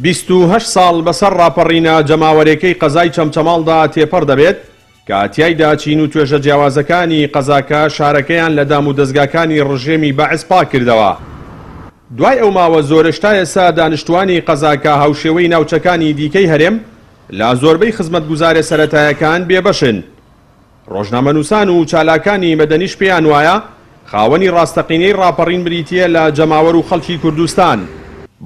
28 ساڵ بەسەر ڕاپەڕینە جەماوەرێکەی قەزای چەمچەماڵدا تێپەڕ دەبێت، کە تیایدا چین و توێژە جیاوازەکانی قەزاکە شارەکەیان لە دامودەزگاکانی ڕژێمی بەعس پاککردەوە. دوای ئەو ماوە زۆرەش تا ئێستا دانیشتووانی قەزاکە هاوشێوەی ناوچەکانی دیکەی هەرێم لە زۆربەی خزمەتگوزارە سەرەتایەکان بێبەشن. ڕۆژنامەنووسان و چالاکانی مەدەنیش پێیان وایە خاوەنی ڕاستەقینەی ڕاپەڕین بریتییە لە جەماوەر و خەڵکی کوردستان،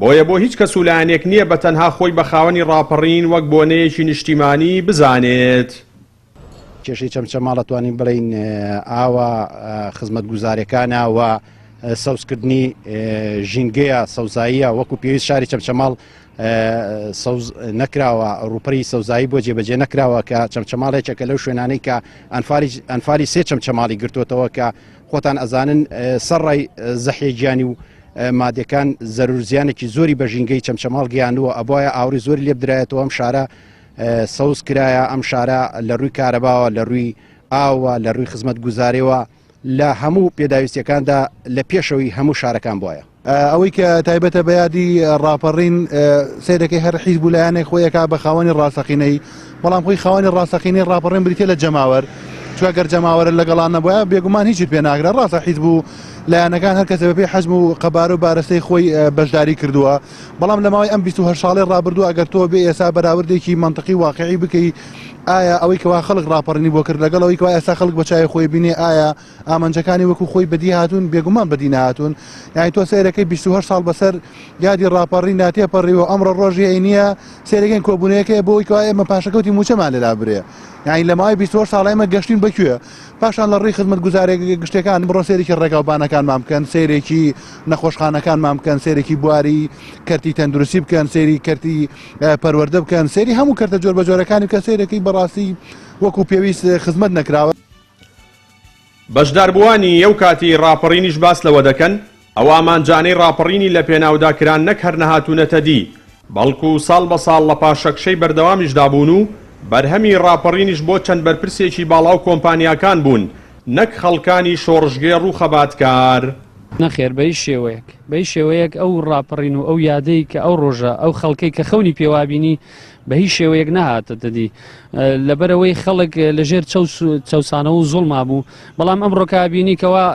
بۆیە بۆ هیچ کەس و لایەنێک نییە بە تەنها خۆی بە خاوەنی ڕاپەڕین وەک بۆنەیەکی نیشتیمانی بزانێت. کێشەی چەمچەماڵ ئەتوانین بڵێین ئاوە، خزمەتگوزاریەکانە و سەوزکردنی ژینگەیە، سەوزاییە، وەکو پێویست شاری چەمچەماڵ سەوز نەکراوە، ڕووپەری سەوزایی بۆ جێبەجێ نەکراوە کە چەمچەماڵ یەکێکە لەو شوێنانەی کە ئەنفالی ئەنفالی سێ چەمچەماڵی گرتوتەوە کە خۆتان ئەزانن سەرڕای زەحیە گیانی و مادەکان زەرور زیانێکی زۆری بە ژینگەی چەمچەماڵ گەیاندووە ئەبواە ئاوری زۆری لێبدرایەتەوە ئەم شارە سەوز کرایە ئەم شارە لە ڕووی کارەباوە لە ڕووی ئاوە لە ڕووی خزمەت گوزارەوە لە هەموو پێداویستیەکاندا لە پێشەوەی هەموو شارەکان بواە. ئەوەی کە تایبەتە بە یادی ڕاپەڕین سەیرەکەی هەر حیزب و لایەنێک خۆی ئەکا بە خاوەنی ڕاستەقینەی، بەڵام خۆی خاوەنی ڕاستەقینەی ڕاپەڕین بریتیە لە جەماوەر، چونکە گەر جەماوەرە لەگەڵان نەبوایە بێگومان هیچی پێ ناکرا، ڕاستە حیزب و لایەنەکان هەر کەسێ بەپێی حەجم و قەبارە و بارستەی خۆی بەشداری کردووە، بەڵام لە ماوەی ئەم 28 ساڵەی ڕابردوو ئەگەر تۆ بێ ئێستا بەراوردێکی مەنتقی و واقعی بکەی ئایا ئەوەی کەوا خەڵک ڕاپەڕینی بۆ کرد لەگەڵ ئەوەی کەوا ئێستا خەڵک بە چاوی خۆی بینێ ئایا ئامانجەکانی وەکو خۆی بەدی هاتوون؟ بێگومان بەدی نەهاتوون. یانی تۆ سەیرەکەی 28 ساڵ بەسەر یادی ڕاپەڕیندا تێپەڕیوە، ئەمڕۆ ڕۆژی هەینییە، سەیرەکەین کۆبوونەوەیەک هەیە بۆ ئەوەی کەوا ئێمە پاشەکەوتی مووچەمان لێ لاببرێ. یانی لە ماوەی 28 ساڵ ئێمە گەشتین بە کوێ؟ پاشان لە ڕووی خزمەتگوزارییە گشتییەکان بڕۆن سەیرێکی ڕێگاوبانەکانمان بکەن، سەیرێکی نەخۆشخانەکانمان بکەن، سەیرێکی بواری کەرتی تەندروستی بکەن، سەیری کەرتی پەروەردە بکەن، سەیری هەموو کەرتە جۆربەجۆرەکانی بکەن، سەیرەکەی بەڕاستی وەکو پێویست خزمەت نەکراوە. بەشداربووانی ئەو کاتی ڕاپەڕینیش باس لەوە دەکەن، ئەو ئامانجانەی ڕاپەڕینی لە پێناودا کران نەک هەر نەهاتوونەتە دی، بەڵکو ساڵ بە ساڵ لە پاشەکشەی بەردەوامیشدا بوون و بەرهەمی ڕاپەڕینیش بۆ چەند بەرپرسێکی باڵا و کۆمپانیاکان بوون نەک خەڵکانی شۆڕشگێڕ و خەباتکار. نەخێر بە هیچ شێوەیەک، بە هیچ شێوەیەک ئەو ڕاپەڕین و ئەو یادەی کە ئەو ڕۆژە ئەو خەڵکەی کە خەونی پێوابینی بە هیچ شێوەیەک نەهاتەتە دی لەبەرەوەی خەڵک لەژێر چەوسانەوە و زوڵما بوو بەڵام ئەمڕۆکە بینی کەوا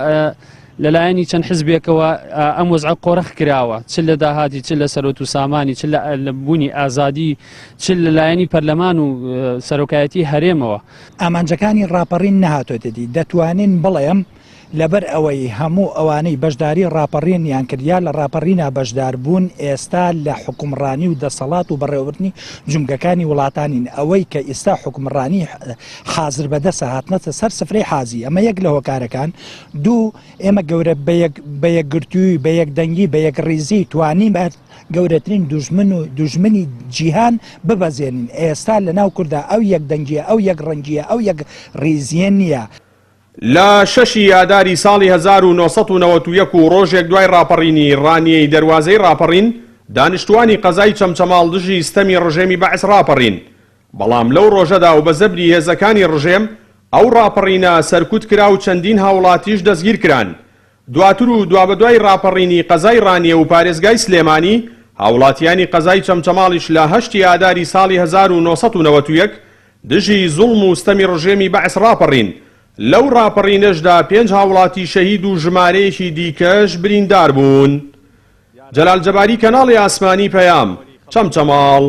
لەلایەنی چەند حزبێکەوە ئەم وەزعە قۆرخ کراوە چ لە داهاتی چ لە سەرۆت و سامانی چ لە بوونی ئازادی چ لەلایەنی پەرلەمان و سەرۆکایەتی هەرێمەوە. ئامانجەکانی ڕاپەڕین نەهاتۆتە دی دەتوانین بڵێم لەبەر ئەوەی هەموو ئەوانەی بەشداری ڕاپەڕینیان کرد یا لە ڕاپەڕینا بەشدار بوون ئێستا لە حوکمڕانی و دەسەڵات و بەڕێوەبردنی جومگەکانی وڵاتانین ئەوەی کە ئیستا حوکمڕانی حازر بەدەسە هاتنەتە سەر سفرەی حازی ئەمە یەک لە هۆکارەکان دوو ئێمە گەورە بە یەکگرتووی بە یەکدەنگی بە یەکڕیزی توانیمان گەورەترین دوژمن و دوژمنی جیهان ببەزێنین ئێستا لە ناو کوردا ئەو یەکدەنگیە ئەو یەکڕەنگیە ئەو یەک ڕیزیە نییە. لە شەشی ئاداری ساڵی 1991 و ڕۆژێک دوای ڕاپەڕینی ڕانیەی دەروازەی ڕاپەڕین، دانیشتووانی قەزای چەمچەماڵ دژی ستەمی ڕژێمی بەعس ڕاپەڕین، بەڵام لەو ڕۆژەدا و بە زەبری هێزەکانی ڕژێم ئەو ڕاپەڕینە سەرکوت کرا و چەندین هاوڵاتیش دەستگیرکران. دواتر و دوابەدوای ڕاپەڕینی قەزای ڕانیە و پارێزگای سلێمانی، هاوڵاتیانی قەزای چەمچەماڵیش لە هەشتی ئاداری ساڵی 1991 دژی زوڵم و ستەمی ڕژێمی بەعس ڕاپەڕین، لەو ڕاپەڕینەشدا پێنج هاوڵاتی شەهید و ژمارەیەکی دیکەش بریندار بوون. جەلال جەباری کەناڵی ئاسمانی پەیام، چەمچەماڵ.